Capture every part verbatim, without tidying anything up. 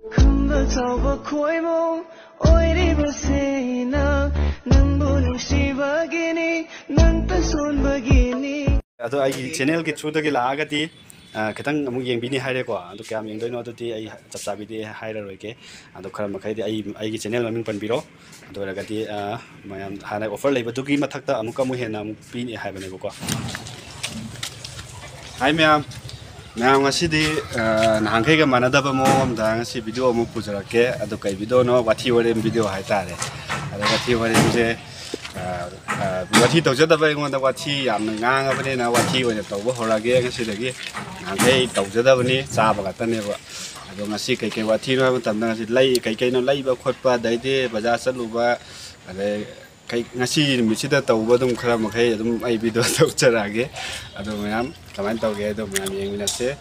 ꯈꯝꯕ ꯆꯥꯎꯕ ꯈꯣꯏꯃꯨ ꯑꯣꯏꯔꯤꯕꯁꯤꯅ ꯅꯪꯕꯨ ꯅꯨꯡꯁꯤꯕꯒꯤꯅꯤ, ꯅꯪꯇ ꯁꯣꯟꯕꯒꯤꯅꯤ꯫ ꯑꯗꯣ ꯑꯩꯒꯤ ꯆꯦꯅꯦꯜꯒꯤ ꯊ꯭ꯔꯨꯗꯒꯤ ꯂꯥꯛꯑꯒꯗꯤ, ꯑ, ꯈꯤꯇꯪ ꯑꯃꯨꯛ ꯌꯦꯡꯕꯤꯅꯤ ꯍꯥꯏꯔꯦꯀꯣ꯫ ꯑꯗꯨ ꯀꯌꯥꯝ ꯌꯦꯡꯗꯣꯏꯅꯣ ꯑꯗꯨꯗꯤ ꯑꯩ ꯆꯞ ꯆꯥꯕꯤꯗꯤ ꯍꯥꯏꯔꯔꯣꯏꯒꯦ꯫ ꯑꯗꯣ ꯈꯔ ꯃꯈꯩꯗꯤ ꯑꯩ, ꯑꯩꯒꯤ ꯆꯦꯅꯦꯜ ꯃꯃꯤꯡ ꯄꯟꯕꯤꯔꯣ꯫ ꯑꯗꯨ ꯑꯣꯏꯔꯒꯗꯤ, ꯑ, ꯃꯌꯥꯝ ꯍꯥꯟꯅ ꯑꯣꯐꯔ ꯂꯩꯕꯗꯨꯒꯤ ꯃꯊꯛꯇ ꯑꯃꯨꯛꯀ ꯑꯃꯨꯛ ꯍꯦꯟꯅ ꯑꯃꯨꯛ ꯄꯤꯅꯤ ꯍꯥꯏꯕꯅꯦꯕꯀꯣ꯫ ꯍꯥꯏ ꯃꯌꯥꯝ, ꯃꯌꯥꯝ ꯉꯁꯤꯗꯤ, ꯑ, ꯅꯍꯥꯟꯈꯩꯒ ꯃꯥꯟꯅꯗꯕ ꯃꯑꯣꯡ ꯑꯃꯗ ꯉꯁꯤ ꯚꯤꯗꯤꯑꯣ ꯑꯃꯨꯛ ꯄꯨꯖꯔꯛꯀꯦ꯫ ꯑꯗꯣ ꯀꯩ ꯚꯤꯗꯤꯑꯣꯅꯣ? ꯋꯥꯊꯤ ꯋꯥꯔꯦꯝ ꯚꯤꯗꯤꯑꯣ ꯍꯥꯏꯇꯥꯔꯦ꯫ ꯑꯗꯣ ꯋꯥꯊꯤ ꯋꯥꯔꯦꯝꯁꯦ, ꯑ, ꯑ, ꯋꯥꯊꯤ ꯇꯧꯖꯗꯕ ꯑꯩꯉꯣꯟꯗ ꯋꯥꯊꯤ ꯌꯥꯝꯅ ꯉꯥꯡꯉꯕꯅꯤꯅ ꯋꯥꯊꯤ ꯑꯣꯏꯅ ꯇꯧꯕ ꯍꯧꯔꯒꯦ ꯉꯁꯤꯗꯒꯤ꯫ ꯅꯍꯥꯟꯈꯩ ꯇꯧꯖꯗꯕꯅꯤ, ꯆꯥꯕ ꯈꯛꯇꯅꯦꯕ꯫ ꯑꯗꯣ ꯉꯁꯤ ꯀꯩꯀꯩ ꯋꯥꯊꯤꯅꯣ ꯍꯥꯏꯕ ꯃꯇꯝꯗ ꯉꯁꯤ ꯂꯩ, ꯀꯩꯀꯩꯅꯣ ꯂꯩꯕ ꯈꯣꯠꯄ, ꯑꯗꯩꯗꯤ ꯕꯖꯥꯔ ꯆꯠꯂꯨꯕ, ꯑꯗꯩ ꯀꯩ, ꯉꯁꯤ ꯅꯨꯃꯤꯠꯁꯤꯗ ꯇꯧꯕ ꯑꯗꯨꯝ ꯈꯔ ꯃꯈꯩ ꯑꯗꯨꯝ ꯑꯩ ꯚꯤꯗꯤꯑꯣ ꯇꯧꯖꯔꯛꯑꯒꯦ꯫ ꯑꯗꯣ ꯃꯌꯥꯝ ꯀꯃꯥꯏꯅ ꯇꯧꯒꯦ ꯍꯥꯏꯗꯣ ꯃꯌꯥꯝ ꯌꯦꯡꯃꯤꯟꯅꯁꯦ꯫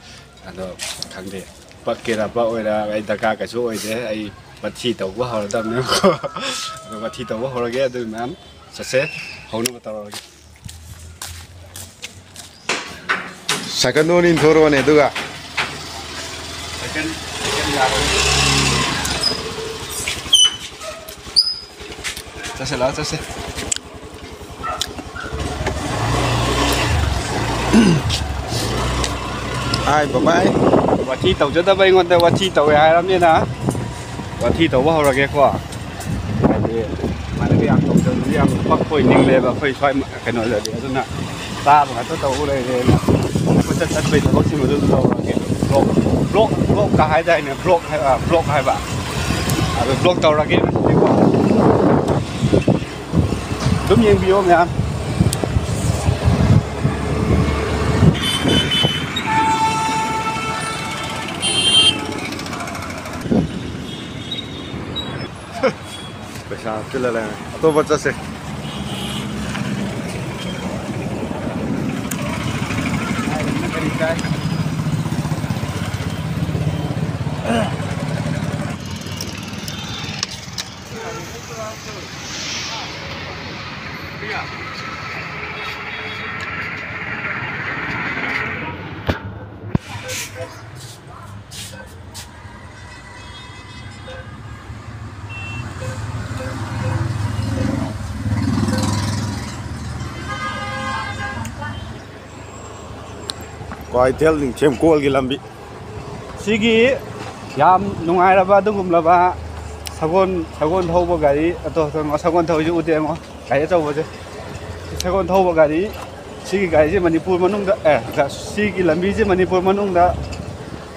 ꯑꯗꯣ ꯈꯪꯗꯦ, ꯄꯛꯀꯦꯔꯥ ꯄꯛꯑꯣꯏꯔꯥ, ꯑꯩ ꯗꯔꯀꯥꯔ ꯀꯩꯁꯨ ꯑꯣꯏꯗꯦ꯫ ꯑꯩ ꯃꯊꯤ ꯇꯧꯕ ꯍꯧꯔꯗꯕꯅꯦꯕꯀꯣ꯫ ꯑꯗꯣ ꯃꯊꯤ ꯇꯧꯕ ꯍꯧꯔꯒꯦ꯫ ꯑꯗꯨ ꯃꯌꯥꯝ ꯆꯠꯁꯦ, ꯍꯧꯅꯕ ꯇꯧꯔꯒꯦ꯫ ꯁꯥꯏꯀꯜꯗꯣ ꯑꯣꯏꯅ ꯏꯟꯊꯣꯔꯛꯑꯣꯅꯦ ꯑꯗꯨꯒ꯫ ꯁꯥꯏꯀꯜ, ꯁꯥꯏꯀꯜ ꯌꯥꯔꯣꯏ꯫ ꯆꯠꯁꯦ, ꯂꯥꯛꯑꯣ, ꯆꯠꯁꯦ꯫ ꯍꯥꯏ, ꯕꯕꯥꯏ꯫ ꯋꯥꯊꯤ ꯇꯧꯖꯗꯕ ꯑꯩꯉꯣꯟꯗ ꯋꯥꯊꯤ ꯇꯧꯋꯦ ꯍꯥꯏꯔꯕꯅꯤꯅ, ꯋꯥꯊꯤ ꯇꯧꯕ ꯍꯧꯔꯒꯦꯀꯣ꯫ ꯍꯥꯏꯗꯤ, ꯁꯨꯃꯥꯏꯅꯒ ꯌꯥꯝ ꯇꯧꯖꯕꯁꯦ ꯌꯥꯝ ꯄꯛꯄ ꯑꯣꯏ ꯅꯤꯡꯂꯦꯕ ꯑꯩꯈꯣꯏ ꯁ꯭ꯋꯥꯏ ꯀꯩꯅꯣꯗꯗꯤ꯫ ꯑꯗꯨꯅ ꯆꯥꯕ ꯉꯥꯛꯇ ꯇꯧꯕ ꯂꯩꯔꯦꯅ ꯀꯣꯏꯆꯠ ꯆꯠꯄꯩ ꯊꯕꯛꯁꯤꯃ ꯑꯗꯨꯝ ꯇꯧꯔꯒꯦ꯫ ꯕ꯭ꯂꯣꯛ, ꯕ꯭ꯂꯣꯛ, ꯕ꯭ꯂꯣꯛꯀ ꯍꯥꯏꯗꯥꯏꯅꯦ? ꯕ꯭ꯂꯣꯛ ꯍꯥꯏ-, ꯑ, ꯕ꯭ꯂꯣꯛ ꯍꯥꯏꯕ꯫ ꯑꯗꯨ ꯕ꯭ꯂꯣꯛ ꯇꯧꯔꯒꯦ ꯉꯁꯤꯗꯤꯀꯣ꯫ ꯑꯗꯨꯝ ꯌꯦꯡꯕꯤꯌꯣ ꯃꯌꯥꯝ꯫ ꯄꯩꯁꯥ ꯍꯥꯞꯆꯤꯜꯂ ꯂꯩꯔꯦ꯫ ꯑꯇꯣꯞꯄ ꯆꯠꯁꯦ꯫ ꯀ꯭ꯋꯥꯀꯩꯊꯦꯜ ꯅꯤꯡꯊꯦꯝ ꯀꯣꯜꯒꯤ ꯂꯝꯕꯤ꯫ ꯁꯤꯒꯤ ꯌꯥꯝ ꯅꯨꯡꯉꯥꯏꯔꯕ ꯑꯗꯨꯒꯨꯝꯂꯕ ꯁꯒꯣꯜ, ꯁꯒꯣꯜ ꯊꯧꯕ ꯒꯥꯔꯤ, ꯑꯗꯣ ꯁꯒꯣꯜ ꯊꯧꯔꯤꯁꯦ ꯎꯗꯦ, ꯌꯦꯡꯉꯣ, ꯒꯥꯔꯤ ꯑꯆꯧꯕꯁꯦ꯫ ꯁꯒꯣꯜ ꯊꯧꯕ ꯒꯥꯔꯤ, ꯁꯤꯒꯤ ꯒꯥꯔꯤꯁꯦ ꯃꯅꯤꯄꯨꯔ ꯃꯅꯨꯡꯗ, ꯑꯦ, ꯁꯤꯒꯤ ꯂꯝꯕꯤꯁꯦ ꯃꯅꯤꯄꯨꯔ ꯃꯅꯨꯡꯗ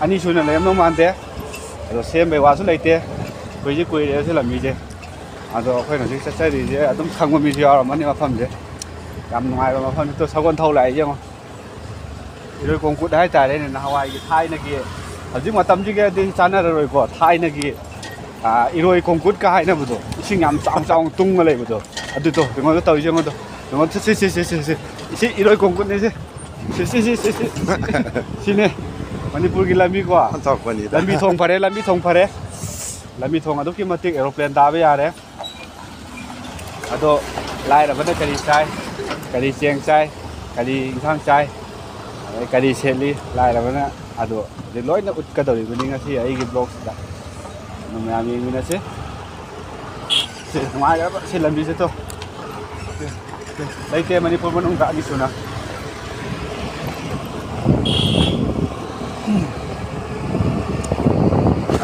ꯑꯅꯤ ꯁꯨꯅ ꯂꯩꯔꯝꯗꯧ ꯃꯥꯟꯗꯦ꯫ ꯑꯗꯣ ꯁꯦꯝꯕꯩ ꯋꯥꯁꯨ ꯂꯩꯇꯦ, ꯀꯨꯏꯁꯨ ꯀꯨꯏꯔꯦ ꯁꯤ ꯂꯝꯕꯤꯁꯦ꯫ ꯑꯗꯣ ꯑꯩꯈꯣꯏꯅ ꯍꯧꯖꯤꯛ ꯆꯠꯆꯔꯤꯁꯦ ꯑꯗꯨꯝ ꯈꯪꯕ ꯃꯤꯁꯨ ꯌꯥꯎꯔꯝꯃꯅꯤ ꯃꯐꯝꯁꯦ꯫ ꯌꯥꯝ ꯅꯨꯡꯉꯥꯏꯕ ꯃꯐꯝꯅꯤ꯫ ꯇꯣ, ꯁꯒꯣꯜ ꯊꯧ ꯂꯥꯛꯏꯁꯦ ꯌꯦꯡꯉꯣ꯫ ꯏꯔꯣꯏ ꯀꯣꯡꯀꯨꯠ ꯍꯥꯏꯇꯥꯔꯦꯅꯦ, ꯅꯍꯥꯟꯋꯥꯏꯒꯤ ꯊꯥꯏꯅꯒꯤ, ꯍꯧꯖꯤꯛ ꯃꯇꯝꯁꯤꯒꯗꯤ ꯆꯥꯟꯅꯔꯔꯣꯏꯀꯣ, ꯊꯥꯏꯅꯒꯤ, ꯑꯥ, ꯏꯔꯣꯏ ꯀꯣꯡꯀꯨꯠꯀ ꯍꯥꯏꯅꯕꯗꯣ, ꯏꯁꯤꯡ ꯌꯥꯝ ꯆꯥꯎ ꯆꯥꯎꯅ ꯇꯨꯡꯉ ꯂꯩꯕꯗꯣ, ꯑꯗꯨꯗꯣ ꯀꯩꯅꯣꯗ ꯇꯧꯔꯤꯁꯦ ꯌꯦꯡꯉꯣꯗꯣ꯫ ꯌꯦꯡꯉꯣ, ꯁꯤ, ꯁꯤ, ꯁꯤ, ꯁꯤ, ꯁꯤ, ꯁꯤ, ꯏꯁꯤꯡ ꯏꯔꯣꯏ ꯀꯣꯡꯀꯨꯠꯅꯦ ꯁꯤ꯫ ꯁꯤ, ꯁꯤ, ꯁꯤ, ꯁꯤ, ꯁꯤ꯫ ꯁꯤꯅꯦ ꯃꯅꯤꯄꯨꯔꯒꯤ ꯂꯝꯕꯤꯀꯣ꯫ ꯑꯣꯟꯊꯣꯛꯄꯅꯤꯗ꯫ ꯂꯝꯕꯤ ꯊꯣꯡ ꯐꯔꯦ, ꯂꯝꯕꯤ ꯊꯣꯡ ꯐꯔꯦ꯫ ꯂꯝꯕꯤ ꯊꯣꯡ ꯑꯗꯨꯛꯀꯤ ꯃꯇꯤꯛ ꯑꯦꯔꯣꯄ꯭ꯂꯦꯟ ꯇꯥꯕ ꯌꯥꯔꯦ꯫ ꯑꯗꯣ ꯂꯥꯏꯔꯕꯅ ꯀꯔꯤ ꯆꯥꯏ, ꯀꯔꯤ ꯆꯦꯡ ꯆꯥꯏ, ꯀꯔꯤ ꯏꯟꯁꯥꯡ ꯆꯥꯏ, ꯑꯗꯩ ꯀꯔꯤ ꯁꯦꯠꯂꯤ, ꯂꯥꯏꯔꯕꯅ, ꯑꯗꯣ ꯍꯧꯖꯤꯛ ꯂꯣꯏꯅ ꯎꯠꯀꯗꯧꯔꯤꯕꯅꯤ ꯉꯁꯤ ꯑꯩꯒꯤ ꯕ꯭ꯂꯣꯛꯁꯤꯗ꯫ ꯑꯗꯨ ꯃꯌꯥꯝ ꯌꯦꯡꯃꯤꯟꯅꯁꯤ꯫ ꯁꯤ ꯅꯨꯡꯉꯥꯏꯈ꯭ꯔꯕ ꯁꯤ ꯂꯝꯕꯤꯁꯦ ꯇꯣ꯫ ꯂꯩꯇꯦ ꯃꯅꯤꯄꯨꯔ ꯃꯅꯨꯡꯗ ꯑꯅꯤ ꯁꯨꯅ꯫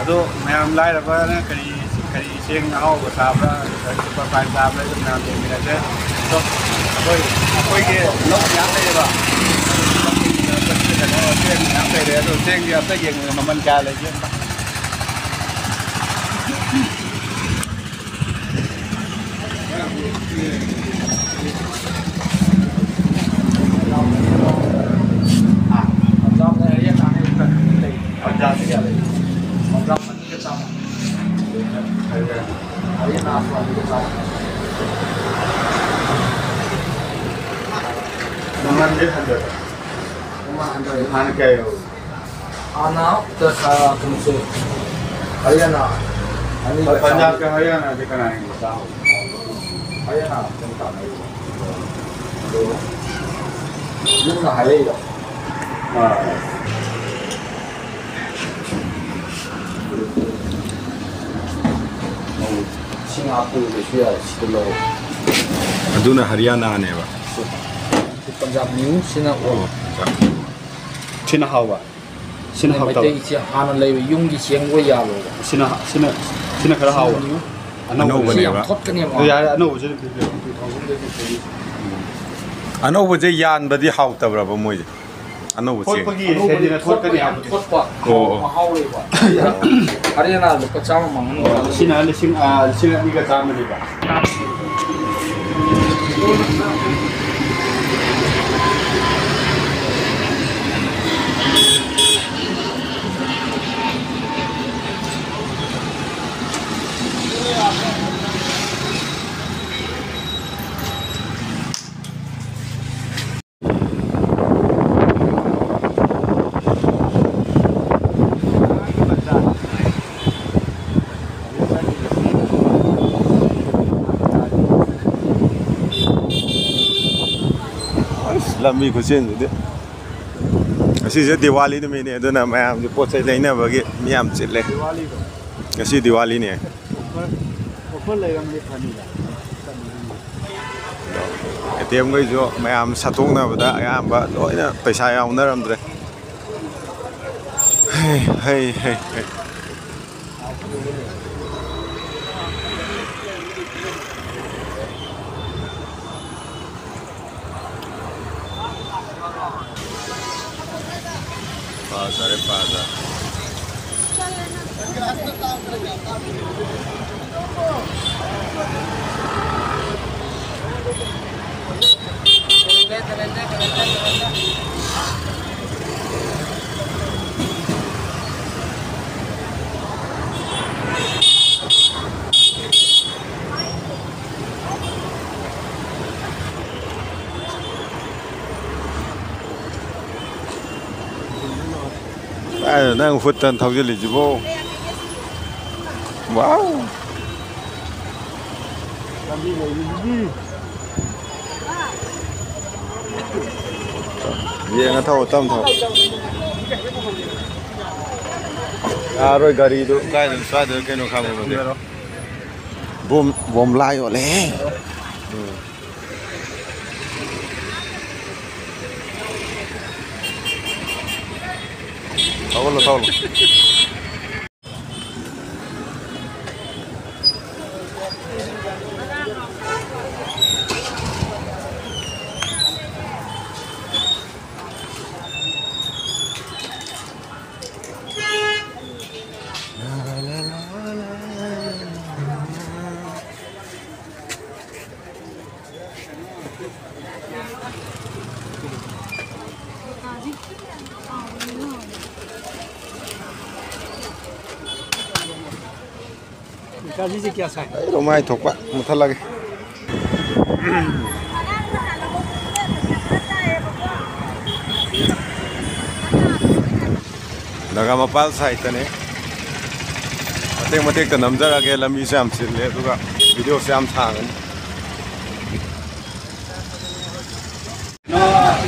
ꯑꯗꯣ ꯃꯌꯥꯝ ꯂꯥꯏꯔꯕꯅ ꯀꯔꯤ, ꯀꯔꯤ ꯆꯦꯡ ꯑꯍꯥꯎꯕ ꯆꯥꯕ꯭ꯔꯥ, ꯁꯨꯄꯔ ꯐꯥꯏꯟ ꯆꯥꯕ꯭ꯔꯥ, ꯑꯗꯨ ꯃꯌꯥꯝ ꯌꯦꯡꯃꯤꯟꯅꯁꯦ꯫ ꯑꯗꯣ ꯑꯩꯈꯣꯏ, ꯑꯩꯈꯣꯏꯒꯤ ꯂꯧ ꯃꯌꯥꯝ ꯂꯩꯌꯦꯕ꯫ ꯆꯦꯡ ꯃꯌꯥꯝ ꯂꯩꯔꯦ꯫ ꯑꯗꯣ ꯆꯦꯡꯗꯤ ꯑꯝꯇ ꯌꯦꯡꯉꯨꯅꯦ, ꯃꯃꯜ ꯀꯌꯥ ꯂꯩꯒꯦ ꯑꯝꯇ꯫ ꯃꯃꯜꯗꯤ ꯍꯟꯊꯔꯦ꯫ ꯃꯃꯜ ꯍꯟꯊꯔꯦ꯫ ꯍꯥꯟꯅ ꯀꯌꯥ ꯌꯧꯔꯤ? ꯍꯥꯟꯅ ꯀꯩꯅꯣꯁꯦ, ꯍꯔꯤꯌꯥꯅꯥ ꯑꯅꯤꯒ ꯄꯟꯖꯥꯕꯀ ꯆꯥꯝꯃꯔꯤ꯫ ꯍꯔꯤꯌꯥꯅꯥꯁꯦ ꯀꯅꯥꯅ ꯍꯦꯟꯅ ꯆꯥꯍꯧꯒꯦ? ꯍꯔꯤꯌꯥꯅꯥ ꯑꯗꯨꯝ ꯇꯥꯟꯅꯩ꯫ ꯑꯗꯣ ꯌꯨꯝꯅ ꯍꯥꯏꯔꯛꯏꯔꯣ? ꯑꯥ꯫ ꯁꯤꯡ ꯍꯥꯞꯄꯨꯔꯒꯁꯨ ꯌꯥꯔꯦ, ꯁꯤꯗ ꯂꯧꯔꯣ꯫ ꯑꯗꯨꯅ ꯍꯔꯤꯌꯥꯅꯥꯅꯦꯕ꯫ ꯁꯤ ꯄꯟꯖꯥꯕ ꯅ꯭ꯌꯨ, ꯁꯤꯅ ꯑꯣꯜ꯫ ꯑꯣ, ꯄꯟꯖꯥꯕ ꯅ꯭ꯌꯨ꯫ ꯁꯤꯅ ꯍꯥꯎꯕ? ꯁꯤꯅ ꯍꯥꯎꯇꯕ? ꯃꯩꯇꯩꯁꯦ ꯍꯥꯟꯅ ꯂꯩꯕ ꯌꯨꯝꯒꯤ ꯆꯦꯡ ꯑꯣꯏ ꯌꯥꯜꯂꯣꯕ꯫ ꯁꯤꯅ, ꯁꯤꯅ, ꯁꯤꯅ ꯈꯔ ꯍꯥꯎꯕ? ꯑꯅꯧꯕꯅꯦꯕ꯫ ꯁꯤ ꯌꯥꯝ ꯊꯣꯠꯀꯅꯦꯕ꯫ ꯑꯗꯨ ꯌꯥꯔꯦ, ꯑꯅꯧꯕꯁꯤ ꯑꯗꯨꯝ ꯄꯤꯕꯤꯔꯣ꯫ ꯑꯅꯧꯕꯁꯦ ꯌꯥꯟꯕꯗꯤ ꯍꯥꯎꯇꯕ꯭ꯔꯕ ꯃꯣꯏꯁꯦ? ꯑꯅꯧꯕ ꯆꯦꯡ꯫ ꯊꯣꯠꯄꯒꯤ ꯑꯅꯧꯕꯗꯤ ꯍꯦꯟꯖꯤꯟꯅ ꯊꯣꯠꯀꯅꯤ ꯊꯣꯠꯄ, ꯌꯥꯝ ꯍꯥꯏꯕꯗꯣ꯫ ꯊꯣꯠꯄ꯫ ꯑꯣ, ꯑꯣ꯫ ꯃꯍꯥꯎ ꯂꯩꯕ꯫ ꯑꯔꯦꯅꯥ ꯂꯨꯄꯥ ꯆꯥꯝꯃ ꯃꯥꯡꯍꯟꯕ꯫ ꯁꯤꯅ ꯂꯤꯁꯤꯡ, ꯑꯥ, ꯂꯤꯁꯤꯡ ꯑꯅꯤꯒ ꯆꯥꯝꯃꯅꯦꯕ꯫ ꯑꯁ, ꯂꯝꯕꯤ ꯈꯨꯆꯦꯟꯁꯤꯗꯤ꯫ ꯉꯁꯤꯁꯦ ꯗꯤꯋꯥꯂꯤ ꯅꯨꯃꯤꯠꯅꯦ, ꯑꯗꯨꯅ ꯃꯌꯥꯝꯁꯦ ꯄꯣꯠ ꯆꯩ ꯂꯩꯅꯕꯒꯤ ꯃꯤ ꯌꯥꯝ ꯆꯤꯜꯂꯦ꯫ ꯉꯁꯤ ꯗꯤꯋꯥꯂꯤꯅꯦ꯫ ꯑꯣꯐꯔ, ꯑꯣꯐꯔ ꯂꯩꯔꯝꯃꯗꯤ ꯐꯅꯤꯗ꯫ ꯑꯦ ꯇꯤ ꯑꯦꯝꯈꯩꯁꯨ ꯃꯌꯥꯝ ꯁꯠꯇꯣꯛꯅꯕꯗ ꯑꯌꯥꯝꯕ ꯂꯣꯏꯅ ꯄꯩꯁꯥ ꯌꯥꯎꯅꯔꯝꯗ꯭ꯔꯦ꯫ ꯍꯩ, ꯍꯩ, ꯍꯩ, ꯍꯩ꯫ ꯐꯖꯔꯦ, ꯐꯖꯔꯦ꯫ ꯀꯥꯏꯗ ꯅꯪ ꯍꯨꯠꯇꯅ ꯊꯧꯖꯤꯜꯂꯤꯁꯤꯕꯣ? ꯋꯥꯎ! ꯌꯦꯡꯉ ꯊꯧ, ꯇꯞ ꯊꯧ꯫ ꯌꯥꯔꯣꯏ, ꯒꯥꯔꯤꯗꯨ ꯀꯥꯏꯗꯅꯣ, ꯁ꯭ꯋꯥꯏꯗ ꯀꯩꯅꯣ ꯈꯥꯝꯃꯝꯃꯗꯤ꯫ ꯕꯣꯝ, ꯕꯣꯝꯂꯥ ꯌꯣꯜꯂꯦꯍꯦ꯫ ꯎꯝ꯫ ꯊꯧꯒꯠꯂꯣ, ꯊꯧꯒꯠꯂꯣ꯫ ꯑꯩ ꯔꯣꯃꯥꯏ ꯊꯣꯛꯄ ꯃꯨꯊꯠꯂꯒꯦ꯫ ꯅꯥꯒꯥ ꯃꯄꯥꯜ ꯁꯥꯏꯠꯇꯅꯦ꯫ ꯃꯇꯦꯛ ꯃꯇꯦꯛꯇ ꯅꯝꯖꯔꯛꯑꯒꯦ꯫ ꯂꯝꯕꯤꯁꯦ ꯌꯥꯝ ꯆꯤꯜꯂꯦ, ꯑꯗꯨꯒ ꯚꯤꯗꯤꯑꯣꯁꯦ ꯌꯥꯝ ꯁꯥꯡꯉꯅꯤ꯫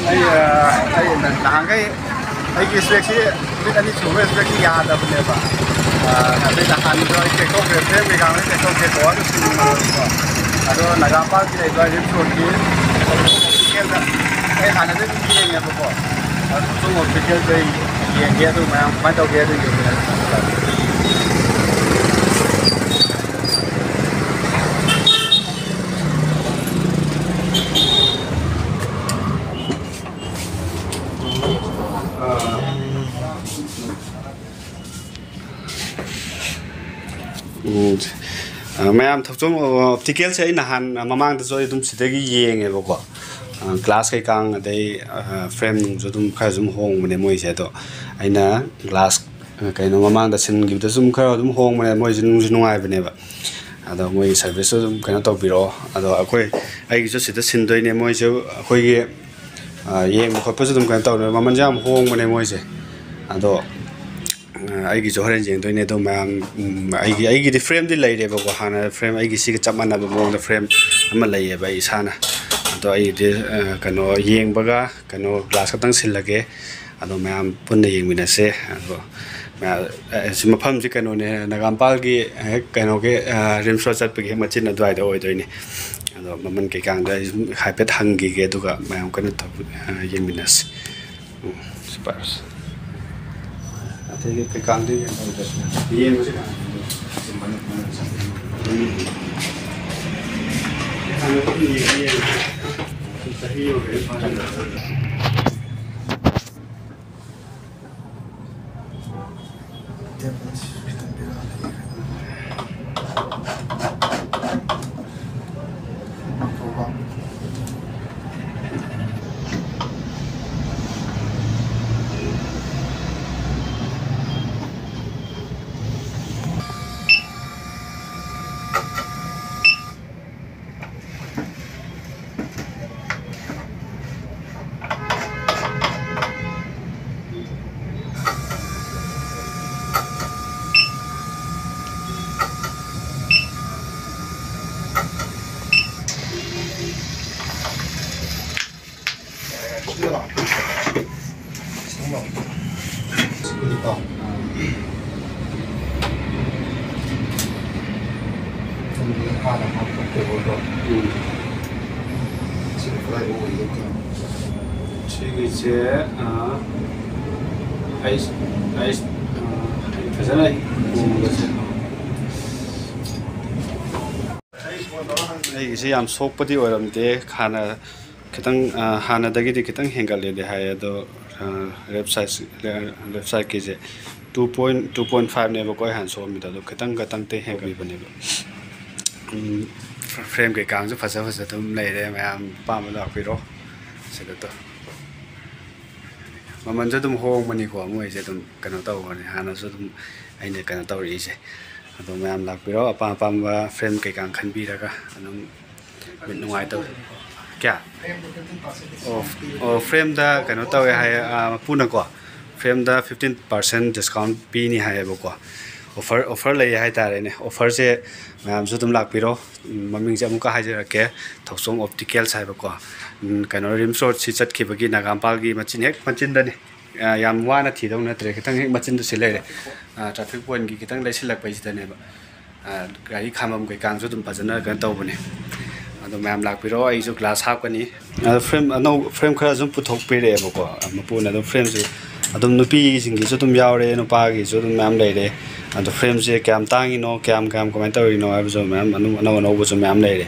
ꯑꯩ, ꯑ, ꯑꯩ ꯅꯍꯥꯟꯈꯩ ꯑꯩꯒꯤ ꯏꯁꯄꯦꯛꯁꯤ ꯅꯨꯃꯤꯠ ꯑꯅꯤ ꯁꯨꯕ ꯏꯁꯄꯦꯛꯁꯤ ꯌꯥꯗꯕꯅꯦꯕ꯫ ꯑ, ꯑꯗꯩ ꯅꯍꯥꯟꯗꯣ ꯑꯩ ꯆꯦꯛ ꯇꯧꯈ꯭ꯔꯦ, ꯐ꯭ꯔꯦꯝ ꯀꯩꯀꯥ ꯂꯣꯏ ꯆꯦꯛ ꯇꯧꯈ꯭ꯔꯦ, ꯀꯣ, ꯑꯗꯨ ꯁꯤꯟꯕꯅꯦꯕꯀꯣ꯫ ꯑꯗꯣ ꯅꯥꯒꯥ ꯃꯄꯥꯜꯒꯤ ꯂꯩꯕ ꯔꯤꯝꯁ ꯔꯣꯗꯀꯤ ꯑꯣꯐꯤꯁꯤꯌꯦꯜꯗ ꯑꯩ ꯍꯥꯟꯅꯗꯩ ꯑꯗꯨꯝ ꯌꯦꯡꯉꯦꯕꯀꯣ꯫ ꯑꯗꯣ ꯁꯣꯝ ꯑꯣꯐꯤꯁꯤꯌꯦꯜꯗ ꯑꯩ ꯌꯦꯡꯒꯦ, ꯑꯗꯨ ꯃꯌꯥꯝ ꯀꯃꯥꯏꯅ ꯇꯧꯒꯦ ꯑꯗꯨ ꯌꯦꯡꯒꯦ꯫ ꯎꯝ, ꯑ, ꯃꯌꯥꯝ ꯊꯛꯆꯣꯝ ꯑꯣꯞꯇꯤꯀꯦꯜꯁꯦ ꯑꯩ ꯅꯍꯥꯟ ꯃꯃꯥꯡꯗꯁꯨ ꯑꯩ ꯑꯗꯨꯝ ꯁꯤꯗꯒꯤ ꯌꯦꯡꯉꯦꯕꯀꯣ꯫ ꯑ, ꯒ꯭ꯂꯥꯁ ꯀꯩꯀꯥꯡ ꯑꯗꯩ, ꯑ, ꯐ꯭ꯔꯦꯝ ꯅꯨꯡꯁꯨ ꯑꯗꯨꯝ ꯈꯔ ꯁꯨꯝ ꯍꯣꯡꯕꯅꯦ ꯃꯣꯏꯁꯦ꯫ ꯑꯗꯣ ꯑꯩꯅ ꯒ꯭ꯂꯥꯁ, ꯑ, ꯀꯩꯅꯣ ꯃꯃꯥꯡꯗ ꯁꯤꯟꯈꯤꯕꯗꯁꯨ ꯑꯗꯨꯝ ꯈꯔ ꯑꯗꯨꯝ ꯍꯣꯡꯕꯅꯦ ꯃꯣꯏꯁꯦ, ꯅꯨꯡꯁꯨ ꯅꯨꯡꯉꯥꯏꯕꯅꯦꯕ꯫ ꯑꯗꯣ ꯃꯣꯏꯒꯤ ꯁꯥꯔꯚꯤꯁꯁꯨ ꯑꯗꯨꯝ ꯀꯩꯅꯣ ꯇꯧꯕꯤꯔꯛꯑꯣ꯫ ꯑꯗꯣ ꯑꯩꯈꯣꯏ, ꯑꯩꯒꯤꯁꯨ ꯁꯤꯗ ꯁꯤꯟꯗꯣꯏꯅꯦ ꯃꯣꯏꯁꯨ꯫ ꯑꯩꯈꯣꯏꯒꯤ ꯑ, ꯌꯦꯡꯕ ꯈꯣꯠꯄꯁꯨ ꯑꯗꯨꯝ ꯀꯩꯅꯣ ꯇꯧꯔꯦ꯫ ꯃꯃꯜꯁꯦ ꯌꯥꯝ ꯍꯣꯡꯕꯅꯦ ꯃꯣꯏꯁꯦ꯫ ꯑꯗꯣ, ꯑ, ꯑꯩꯒꯤꯁꯨ ꯍꯣꯔꯦꯟ ꯌꯦꯡꯗꯣꯏꯅꯦ꯫ ꯑꯗꯣ ꯃꯌꯥꯝ, ꯎꯝ, ꯑꯩꯒꯤ, ꯑꯩꯒꯤꯗꯤ ꯐ꯭ꯔꯦꯝꯗꯤ ꯂꯩꯔꯦꯕꯀꯣ꯫ ꯍꯥꯟꯅ ꯐ꯭ꯔꯦꯝ ꯑꯩꯒꯤ ꯁꯤꯒ ꯆꯞ ꯃꯥꯟꯅꯕ ꯃꯑꯣꯡꯗ ꯐ꯭ꯔꯦꯝ ꯑꯃ ꯂꯩꯌꯦꯕ ꯑꯩ ꯏꯁꯥꯅ꯫ ꯑꯗꯣ ꯑꯩꯒꯤꯗꯤ, ꯑ, ꯀꯩꯅꯣ ꯌꯦꯡꯕꯒ ꯀꯩꯅꯣ ꯒ꯭ꯂꯥꯁ ꯈꯛꯇꯪ ꯁꯤꯜꯂꯒꯦ꯫ ꯑꯗꯣ ꯃꯌꯥꯝ ꯄꯨꯟꯅ ꯌꯦꯡꯃꯤꯟꯅꯁꯦ꯫ ꯑꯗꯣ ꯃꯌꯥꯝ, ꯑ, ꯁꯤ ꯃꯐꯝꯁꯤ ꯀꯩꯅꯣꯅꯦ, ꯅꯥꯒꯥꯃꯄꯥꯜꯒꯤ ꯍꯦꯛ ꯀꯩꯅꯣꯒꯤ, ꯑ, ꯔꯤꯝꯁ ꯔꯣꯗ ꯆꯠꯄꯒꯤ ꯍꯦꯛ ꯃꯆꯤꯟ ꯑꯗꯨꯋꯥꯏꯗ ꯑꯣꯏꯗꯣꯏꯅꯦ꯫ ꯑꯗꯣ ꯃꯃꯜ ꯀꯩꯀꯥꯡꯗ ꯑꯩ ꯁꯨꯝ ꯍꯥꯏꯐꯦꯠ ꯍꯪꯈꯤꯒꯦ, ꯑꯗꯨꯒ ꯃꯌꯥꯝ ꯀꯩꯅꯣ ꯇꯧ-, ꯑ, ꯌꯦꯡꯃꯤꯟꯅꯁꯤ꯫ ꯎꯝ, ꯁꯤ ꯄꯥꯏꯔꯣꯁꯦ꯫ ꯑꯗꯒꯤ ꯀꯩꯀꯥꯡꯗꯤ ꯀꯩꯅꯣ ꯇꯧꯗ꯭ꯔꯁꯨ ꯌꯦꯡꯕꯁꯦ ꯀꯩꯅꯣ ꯇꯧꯗꯦ꯫ ꯁꯤ ꯃꯅꯨꯡ ꯃꯅꯨꯡ ꯆꯪꯉꯦ꯫ ꯍꯥꯟꯅ ꯑꯗꯨꯝ ꯌꯦꯡꯉ ꯌꯦꯡꯉ ꯆꯍꯤ ꯌꯧꯔꯦ ꯐꯥꯖꯤꯜꯂꯒ꯫ ꯍꯥꯟꯅ ꯍꯥꯞꯄ ꯇꯦꯕꯜꯗꯣ꯫ ꯎꯝ꯫ ꯁꯤ ꯀꯗꯥꯏꯗ ꯑꯣꯏꯒꯦ? ꯁꯤꯒꯤꯁꯦ, ꯑ, ꯑꯩ, ꯑꯩ, ꯑ, ꯑꯩ ꯐꯖꯅ ꯌꯦꯡꯕꯁꯦ꯫ ꯑꯩꯒꯤꯁꯦ ꯌꯥꯝ ꯁꯣꯛꯄꯗꯤ ꯑꯣꯏꯔꯝꯗꯦ꯫ ꯍꯥꯟꯅ ꯈꯤꯇꯪ, ꯑ, ꯍꯥꯟꯅꯗꯒꯤꯗꯤ ꯈꯤꯇꯪ ꯍꯦꯟꯒꯠꯂꯦꯗꯤ ꯍꯥꯏ, ꯑꯗꯣ, ꯑ, ꯂꯦꯐ ꯁꯥꯏꯠꯁꯤ-, ꯂꯦꯐ ꯁꯥꯏꯠꯀꯤꯁꯦ two point, two point five ꯅꯦꯕꯀꯣ ꯑꯩ ꯍꯥꯟꯅ ꯁꯣꯛꯑꯝꯃꯤꯗꯣ, ꯑꯗꯣ ꯈꯤꯇꯪ ꯈꯇꯪꯇ ꯍꯦꯟꯒꯠꯄꯤꯕꯅꯦꯕ꯫ ꯎꯝ, ꯐ꯭ꯔꯦꯝ ꯀꯩꯀꯥꯁꯨ ꯐꯖ ꯐꯖ ꯑꯗꯨꯝ ꯂꯩꯔꯦ, ꯃꯌꯥꯝ ꯑꯄꯥꯝꯕ ꯂꯥꯛꯄꯤꯔꯣ꯫ ꯁꯤꯗ ꯇꯣ꯫ ꯃꯃꯜꯁꯨ ꯑꯗꯨꯝ ꯍꯣꯡꯕꯅꯤꯀꯣ, ꯃꯣꯏꯁꯦ ꯑꯗꯨꯝ ꯀꯩꯅꯣ ꯇꯧꯕꯅꯤ, ꯍꯥꯟꯅꯁꯨ ꯑꯗꯨꯝ ꯑꯩꯅ ꯀꯩꯅꯣ ꯇꯧꯔꯛꯏꯁꯦ꯫ ꯑꯗꯣ ꯃꯌꯥꯝ ꯂꯥꯛꯄꯤꯔꯣ, ꯑꯄꯥꯝ ꯑꯄꯥꯝꯕ ꯐ꯭ꯔꯦꯝ ꯀꯩꯀꯥ ꯈꯟꯕꯤꯔꯒ ꯑꯗꯨꯝ ꯃꯤꯠ ꯅꯨꯡꯉꯥꯏꯇꯕ꯫ ꯀꯌꯥ? ꯑꯣ, ꯑꯣ, ꯐ꯭ꯔꯦꯝꯗ ꯀꯩꯅꯣ ꯇꯧꯋꯦ ꯍꯥꯏꯌꯦ, ꯑꯥ, ꯃꯄꯨꯅꯀꯣ, ꯐ꯭ꯔꯦꯝꯗ fifteen percent discount ꯄꯤꯅꯤ ꯍꯥꯏꯌꯦꯕꯀꯣ꯫ Offer, offer ꯂꯩꯌꯦ ꯍꯥꯏꯇꯥꯔꯦꯅꯦ꯫ Offerꯁꯦ ꯃꯌꯥꯝꯁꯨ ꯑꯗꯨꯝ ꯂꯥꯛꯄꯤꯔꯣ꯫ ꯎꯝ, ꯃꯃꯤꯡꯁꯦ ꯑꯃꯨꯛꯀ ꯍꯥꯏꯖꯔꯛꯀꯦ, ꯊꯧꯁꯣꯡ Opticals ꯍꯥꯏꯕꯀꯣ꯫ ꯎꯝ, ꯀꯩꯅꯣ, ꯔꯤꯝꯁ ꯔꯣꯗꯁꯤ ꯆꯠꯈꯤꯕꯒꯤ ꯅꯥꯒꯥꯝꯄꯥꯜꯒꯤ ꯃꯆꯤꯟ ꯍꯦꯛ ꯃꯆꯤꯟꯗꯅꯤ꯫ ꯑ, ꯌꯥꯝ ꯋꯥꯅ ꯊꯤꯗꯧ ꯅꯠꯇ꯭ꯔꯦ, ꯈꯤꯇꯪ ꯍꯦꯛ ꯃꯆꯤꯟꯗ ꯁꯤ ꯂꯩꯔꯦ꯫ ꯑ, traffic pointꯀꯤ ꯈꯤꯇꯪ ꯂꯩꯁꯤꯜꯂꯛꯄꯩꯁꯤꯗꯅꯦꯕ꯫ ꯑ, ꯒꯥꯔꯤ ꯈꯥꯝꯕꯝ ꯀꯩꯀꯥꯡꯁꯨ ꯑꯗꯨꯝ ꯐꯖꯅ ꯀꯩꯅꯣ ꯇꯧꯕꯅꯦ꯫ ꯑꯗꯣ ꯃꯌꯥꯝ ꯂꯥꯛꯄꯤꯔꯣ, ꯑꯩꯁꯨ glass ꯍꯥꯞꯀꯅꯤ꯫ ꯑ, ꯐ꯭ꯔꯦꯝ ꯑꯅꯧ-, ꯐ꯭ꯔꯦꯝ ꯈꯔ ꯁꯨꯝ ꯄꯨꯊꯣꯛꯄꯤꯔꯛꯑꯦꯕꯀꯣ, ꯑ, ꯃꯄꯨꯅ ꯑꯗꯨꯝ ꯐ꯭ꯔꯦꯝꯁꯨ ꯑꯗꯨꯝ ꯅꯨꯄꯤꯁꯤꯡꯒꯤꯁꯨ ꯑꯗꯨꯝ ꯌꯥꯎꯔꯦ, ꯅꯨꯄꯥꯒꯤꯁꯨ ꯑꯗꯨꯝ ꯃꯌꯥꯝ ꯂꯩꯔꯦ꯫ ꯑꯗꯣ frameꯁꯦ ꯀꯌꯥꯝ ꯇꯥꯡꯉꯤꯅꯣ, ꯀꯌꯥꯝ, ꯀꯌꯥꯝ, ꯀꯃꯥꯏꯅ ꯇꯧꯔꯤꯅꯣ ꯍꯥꯏꯕꯁꯨ ꯃꯌꯥꯝ ꯑꯗꯨꯝ ꯑꯅꯧ ꯑꯅꯧꯕꯁꯨ ꯃꯌꯥꯝ ꯂꯩꯔꯦ꯫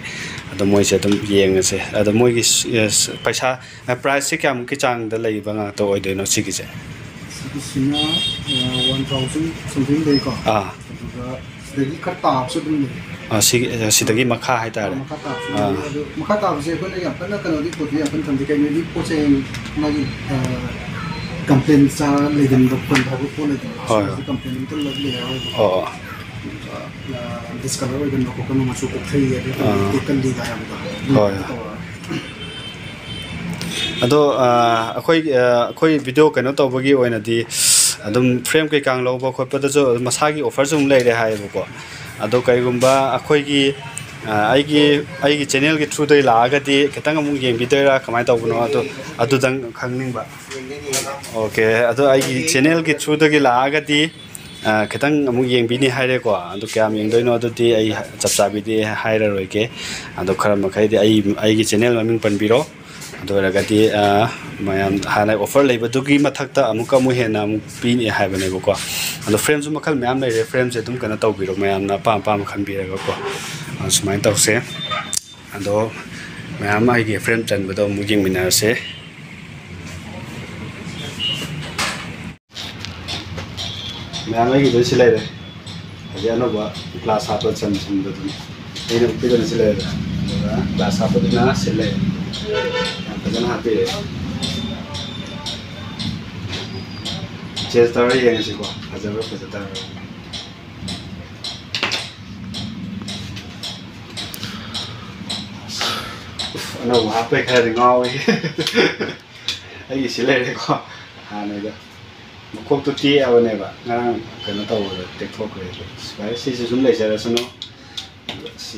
ꯑꯗꯣ ꯃꯣꯏꯁꯦ ꯑꯗꯨꯝ ꯌꯦꯡꯉꯁꯦ꯫ ꯑꯗꯣ ꯃꯣꯏꯒꯤ ꯄꯩꯁꯥ, priceꯁꯦ ꯀꯌꯥꯃꯨꯛꯀꯤ ꯆꯥꯡꯗ ꯂꯩꯕ ꯉꯥꯛꯇ ꯑꯣꯏꯗꯣꯏꯅꯣ ꯁꯤꯒꯤꯁꯦ? ꯁꯤꯒꯤꯁꯤꯅ, ꯑ, one thousand something ꯂꯩꯀꯣ꯫ ꯑꯥ꯫ ꯑꯗꯨꯒ ꯁꯤꯗꯒꯤ ꯈꯔ ꯇꯥꯕꯁꯨ ꯑꯗꯨꯝ ꯂꯩ꯫ ꯑꯥ, ꯁꯤꯒꯤ, ꯑ, ꯁꯤꯗꯒꯤ ꯃꯈꯥ ꯍꯥꯏꯇꯥꯔꯦ꯫ ꯑꯥ, ꯃꯈꯥ ꯇꯥꯕꯁꯨ ꯑꯥ꯫ ꯂꯩ꯫ ꯑꯗꯣ ꯃꯈꯥ ꯇꯥꯕꯁꯦ ꯑꯩꯈꯣꯏꯅ ꯌꯥꯝ ꯀꯟꯅ ꯀꯩꯅꯣꯗꯤ ꯄꯣꯠꯇꯤ ꯌꯥꯝ ꯀꯟꯅ ꯊꯝꯗꯦ꯫ ꯀꯩꯅꯣꯗꯤ ꯄꯣꯠ ꯆꯩ ꯃꯥꯒꯤ, ꯑ, complain ꯆꯥ ꯂꯩꯒꯟꯕ ꯈꯣꯠꯄ ꯍꯥꯏꯕ ꯄꯣꯠ ꯂꯩꯗꯅ꯫ ꯍꯣꯏ, ꯍꯣꯏ꯫ Complain ꯑꯝꯇ ꯂꯩ ꯍꯥꯏꯔꯒ꯫ ꯑꯣ, ꯑꯣ꯫ ꯑꯗꯨꯒ, ꯑ, discolor ꯑꯣꯏꯒꯟꯕ ꯈꯣꯠꯄ, ꯃꯆꯨ ꯀꯣꯛꯊꯩ ꯑꯗꯨꯒ ꯑꯥ꯫ ꯇꯦꯛꯀꯜꯂꯤꯒ ꯍꯥꯏꯕꯗꯣ꯫ ꯍꯣꯏ꯫ ꯇꯧꯔꯒ꯫ ꯑꯗꯣ, ꯑ, ꯑꯩꯈꯣꯏ, ꯑ, ꯑꯩꯈꯣꯏ video ꯀꯩꯅꯣ ꯇꯧꯕꯒꯤ ꯑꯣꯏꯅꯗꯤ ꯑꯗꯨꯝ frame ꯀꯩꯀꯥ ꯂꯧꯕ ꯈꯣꯠꯄꯗꯁꯨ ꯑꯗꯨꯝ ꯃꯁꯥꯒꯤ offerꯁꯨ ꯑꯗꯨꯝ ꯂꯩꯔꯦ ꯍꯥꯏꯌꯦꯕꯀꯣ꯫ ꯑꯗꯣ ꯀꯩꯒꯨꯝꯕ ꯑꯩꯈꯣꯏꯒꯤ, ꯑ, ꯑꯩꯒꯤ, ꯑꯩꯒꯤ channelꯒꯤ throughꯗꯒꯤ ꯂꯥꯛꯑꯒꯗꯤ ꯈꯤꯇꯪ ꯑꯃꯨꯛ ꯌꯦꯡꯕꯤꯗꯣꯏꯔꯥ, ꯀꯃꯥꯏꯅ ꯇꯧꯕꯅꯣ? ꯑꯗꯨ, ꯑꯗꯨꯗꯪ ꯈꯪꯅꯤꯡꯕ꯫ Okay, ꯑꯗꯣ ꯑꯩꯒꯤ channelꯒꯤ throughꯗꯒꯤ ꯂꯥꯛꯑꯒꯗꯤ, ꯑ, ꯈꯤꯇꯪ ꯑꯃꯨꯛ ꯌꯦꯡꯕꯤꯅꯤ ꯍꯥꯏꯔꯦꯀꯣ꯫ ꯑꯗꯨ ꯀꯌꯥꯝ ꯌꯦꯡꯗꯣꯏꯅꯣ ꯑꯗꯨꯗꯤ ꯑꯩ ꯆꯞ ꯆꯥꯕꯤꯗꯤ ꯍꯥꯏꯔꯔꯣꯏꯒꯦ꯫ ꯑꯗꯣ ꯈꯔ ꯃꯈꯩꯗꯤ ꯑꯩ, ꯑꯩꯒꯤ channel ꯃꯃꯤꯡ ꯄꯟꯕꯤꯔꯣ꯫ ꯑꯗꯨ ꯑꯣꯏꯔꯒꯗꯤ, ꯑ, ꯃꯌꯥꯝ ꯍꯥꯟꯅ offer ꯂꯩꯕꯗꯨꯒꯤ ꯃꯊꯛꯇ ꯑꯃꯨꯛꯀ ꯑꯃꯨꯛ ꯍꯦꯟꯅ ꯑꯃꯨꯛ ꯄꯤꯅꯤ ꯍꯥꯏꯕꯅꯦꯕꯀꯣ꯫ ꯑꯗꯣ frameꯁꯨ ꯃꯈꯜ ꯃꯌꯥꯝ ꯂꯩꯔꯦ꯫ Frameꯁꯦ ꯑꯗꯨꯝ ꯀꯩꯅꯣ ꯇꯧꯕꯤꯔꯣ, ꯃꯌꯥꯝꯅ ꯑꯄꯥꯝ ꯑꯄꯥꯝꯕ ꯈꯟꯕꯤꯔꯒꯀꯣ꯫ ꯑ, ꯁꯨꯃꯥꯏꯅ ꯇꯧꯁꯦ꯫ ꯑꯗꯣ ꯃꯌꯥꯝ ꯑꯩꯒꯤ frame ꯆꯟꯕꯗꯣ ꯑꯃꯨꯛ ꯌꯦꯡꯃꯤꯟꯅꯔꯁꯦ꯫ ꯃꯌꯥꯝ ꯑꯩꯒꯤꯗ ꯁꯤ ꯂꯩꯔꯦ꯫ ꯍꯧꯖꯤꯛ ꯑꯅꯧꯕ glass ꯍꯥꯞꯄ ꯆꯟ-, ꯆꯟꯕꯗꯨꯅꯤ꯫ ꯑꯩꯅ ꯎꯠꯄꯤꯗꯅ ꯁꯤ ꯂꯩꯔꯦ꯫ ꯑꯗꯨꯒ glass ꯍꯥꯞꯄꯗꯨꯅ ꯁꯤ ꯂꯩꯔꯦ꯫ ꯌꯥꯝ ꯐꯖꯅ ꯍꯥꯞꯄꯤꯔꯦ꯫ Change ꯇꯧꯔ ꯌꯦꯡꯉꯁꯤꯀꯣ, ꯐꯖꯕ꯭ꯔꯥ ꯐꯖꯗꯕ꯭ꯔꯥ꯫ ꯎꯐ, ꯑꯅꯧꯕ ꯍꯥꯞꯄꯩ ꯈꯔꯗꯤ ꯉꯥꯎꯋꯤ꯫ ꯑꯩꯒꯤ ꯁꯤ ꯂꯩꯔꯦꯀꯣ, ꯍꯥꯟꯅꯩꯗꯣ꯫ ꯃꯈꯣꯛꯇꯣ ꯇꯦꯛꯑꯕꯅꯦꯕ, ꯉꯔꯥꯡ ꯀꯩꯅꯣ ꯇꯧꯕꯗ ꯇꯦꯛꯊꯣꯛꯈ꯭ꯔꯦ꯫ ꯑꯗꯣ ꯁꯨꯃꯥꯏꯅ ꯁꯤꯁꯦ ꯁꯨꯝ ꯂꯩꯖꯔꯁꯅꯨ꯫ ꯑꯗꯨꯒ ꯁꯤ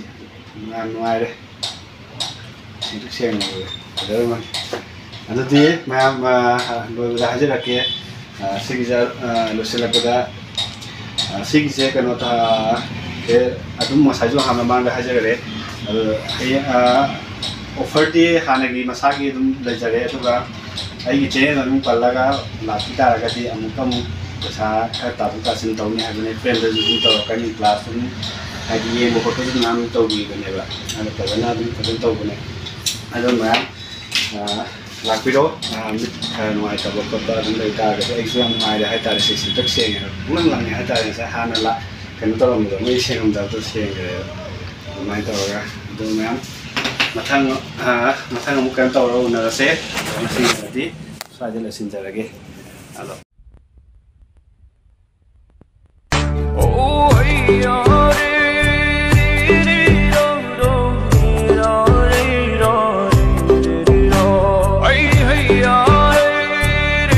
ꯌꯥꯝ ꯅꯨꯡꯉꯥꯏꯔꯦ꯫ ꯁꯦꯡꯇ꯭ꯔꯤꯛ ꯁꯦꯡꯅ ꯎꯔꯦ꯫ ꯐꯖꯔꯝꯃꯅꯤ꯫ ꯑꯗꯨꯗꯤ ꯃꯌꯥꯝ, ꯑ, ꯂꯣꯏꯕꯗ ꯍꯥꯏꯖꯔꯛꯀꯦ꯫ ꯑ, ꯁꯤꯒꯤꯁꯦ, ꯑ, ꯂꯣꯏꯁꯤꯜꯂꯛꯄꯗ, ꯑ, ꯁꯤꯒꯤꯁꯦ ꯀꯩꯅꯣ ꯇ-, ꯑꯦ, ꯑꯗꯨꯝ ꯉꯁꯥꯏꯁꯨ ꯍꯥꯟꯅ ꯃꯃꯥꯡꯗ ꯍꯥꯏꯖꯈꯔꯦ꯫ ꯑꯗꯨ ꯍꯌꯦꯡ, ꯑ, offerꯗꯤ ꯍꯥꯟꯅꯒꯤ ꯃꯁꯥꯒꯤ ꯑꯗꯨꯝ ꯂꯩꯖꯔꯦ, ꯑꯗꯨꯒ ꯑꯩꯒꯤ ꯆꯦꯅꯦꯜ ꯃꯃꯤꯡ ꯄꯜꯂꯒ ꯂꯥꯛꯄꯤ ꯇꯥꯔꯒꯗꯤ ꯑꯃꯨꯛꯀ ꯑꯃꯨꯛ ꯄꯩꯁꯥ ꯈꯔ ꯇꯥꯊꯣꯛ ꯇꯥꯁꯤꯟ ꯇꯧꯅꯤ ꯍꯥꯏꯕꯅꯦ꯫ ꯐ꯭ꯔꯦꯟꯗꯁꯨ ꯑꯗꯨꯝ ꯇꯧꯔꯛꯀꯅꯤ, ꯀ꯭ꯂꯥꯁ ꯑꯗꯨꯝ ꯍꯥꯏꯗꯤ ꯌꯦꯡꯕ ꯈꯣꯠꯄꯁꯨ ꯃꯌꯥꯝ ꯇꯧꯕꯤꯕꯅꯦꯕ꯫ ꯑꯗꯣ ꯐꯖꯅ ꯑꯗꯨꯝ ꯐꯖꯅ ꯇꯧꯕꯅꯦ꯫ ꯑꯗꯣ ꯃꯌꯥꯝ, ꯑ, ꯂꯥꯛꯄꯤꯔꯣ꯫ ꯑ, ꯃꯤꯠ ꯈꯔ ꯅꯨꯡꯉꯥꯏꯇꯕ ꯈꯣꯠꯄ ꯑꯗꯨꯝ ꯂꯩ ꯇꯥꯔꯒꯁꯨ ꯑꯩꯁꯨ ꯌꯥꯝ ꯅꯨꯡꯉꯥꯏꯔꯦ ꯍꯥꯏꯇꯥꯔꯦ꯫ ꯁꯤ ꯁꯤꯟꯇꯛ ꯁꯦꯡꯉꯦ, ꯄꯨꯡꯂꯪ ꯂꯪꯉꯦ ꯍꯥꯏꯇꯥꯔꯦ꯫ ꯉꯁꯥꯏ ꯍꯥꯟꯅ ꯂꯥꯛ-, ꯀꯩꯅꯣ ꯇꯧꯔꯝꯕꯗꯣ, ꯃꯩ ꯁꯦꯡꯉꯝꯗꯕꯗꯣ ꯁꯦꯡꯈ꯭ꯔꯦꯕ꯫ ꯑꯗꯨꯃꯥꯏꯅ ꯇꯧꯔꯒ ꯑꯗꯨ ꯃꯌꯥꯝ ꯃꯊꯪ, ꯑ, ꯃꯊꯪ ꯑꯃꯨꯛ ꯀꯩꯅꯣ ꯇꯧꯔꯒ ꯎꯅꯔꯁꯦ꯫ ꯉꯁꯤꯒꯤꯗꯤ ꯁ꯭ꯋꯥꯏꯗ ꯂꯣꯏꯁꯤꯟꯖꯔꯒꯦ꯫ ꯑꯗꯣ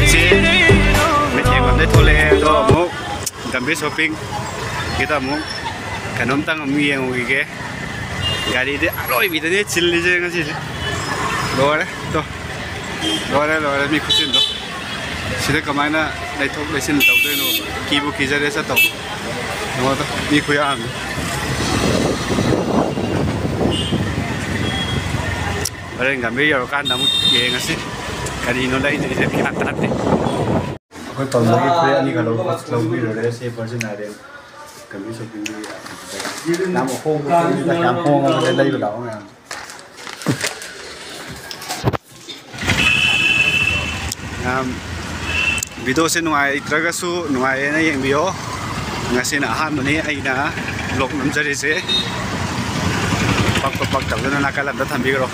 ꯏꯆꯦ ꯃꯩꯇꯩꯂꯣꯟꯗꯩ ꯊꯣꯛꯂꯛꯑꯦ, ꯑꯗꯣ ꯑꯃꯨꯛ ꯒꯝꯚꯤꯔ ꯁꯣꯄꯤꯡꯒꯤꯗ ꯑꯃꯨꯛ ꯀꯩꯅꯣꯝꯇꯪ ꯑꯃꯨꯛ ꯌꯦꯡꯉꯨꯈꯤꯒꯦ꯫ ꯒꯥꯔꯤꯗꯤ ꯑꯔꯣꯏꯕꯤꯗꯅꯦ ꯆꯤꯜꯂꯤꯁꯦ ꯉꯁꯤꯁꯦ꯫ ꯂꯣꯏꯔꯦ꯫ ꯇꯣ꯫ ꯂꯣꯏꯔꯦ, ꯂꯣꯏꯔꯦ, ꯃꯤ ꯈꯨꯆꯤꯟꯗꯣ꯫ ꯁꯤꯗ ꯀꯃꯥꯏꯅ ꯂꯩꯊꯣꯛ ꯂꯩꯁꯤꯟ ꯇꯧꯗꯣꯏꯅꯣ? ꯀꯤꯕꯨ ꯀꯤꯖꯔꯦ ꯆꯠꯇꯧꯕ꯫ ꯌꯦꯡꯉꯣꯗꯣ, ꯃꯤ ꯈꯨꯌꯥꯝ꯫ ꯍꯣꯔꯦꯟ ꯒꯝꯚꯤꯔ ꯌꯧꯔꯀꯥꯟꯗ ꯑꯃꯨꯛ ꯌꯦꯡꯉꯁꯤ꯫ ꯀꯔꯤꯅꯣ ꯂꯩꯗꯣꯏꯁꯦ? ꯒ꯭ꯌꯥꯟ ꯇꯥꯗꯦ꯫ ꯑꯩꯈꯣꯏ ꯄꯝꯗꯒꯤ ꯐꯨꯔꯤꯠ ꯑꯅꯤꯒ ꯂꯧ-, ꯂꯧꯕꯤꯔꯨꯔꯦ꯫ ꯁꯤ ꯚꯔꯖꯤꯟ ꯑꯥꯏꯂꯦꯟ ꯒꯝꯚꯤꯔ ꯁꯣꯄꯤꯡꯒꯤ ꯌꯥꯝ ꯍꯣꯡꯕ ꯄꯣꯠꯅꯤꯗ, ꯌꯥꯝ ꯍꯣꯡꯉꯕꯅꯦ, ꯂꯩꯕ ꯂꯥꯛꯑꯣ ꯃꯌꯥꯝ꯫ ꯌꯥꯝ ꯚꯤꯗꯤꯑꯣꯁꯦ ꯅꯨꯡꯉꯥꯏꯇ꯭ꯔꯒꯁꯨ ꯅꯨꯡꯉꯥꯏꯌꯦꯅ ꯌꯦꯡꯕꯤꯌꯣ꯫ ꯉꯁꯤꯅ ꯑꯍꯥꯟꯕꯅꯤ ꯑꯩꯅ ꯕ꯭ꯂꯣꯛ ꯅꯝꯖꯔꯤꯁꯦ꯫ ꯄꯛꯄ ꯄꯛꯇꯕꯗꯨꯅ ꯅꯥꯀꯜ ꯑꯝꯗ ꯊꯝꯕꯤꯈ꯭ꯔꯣ꯫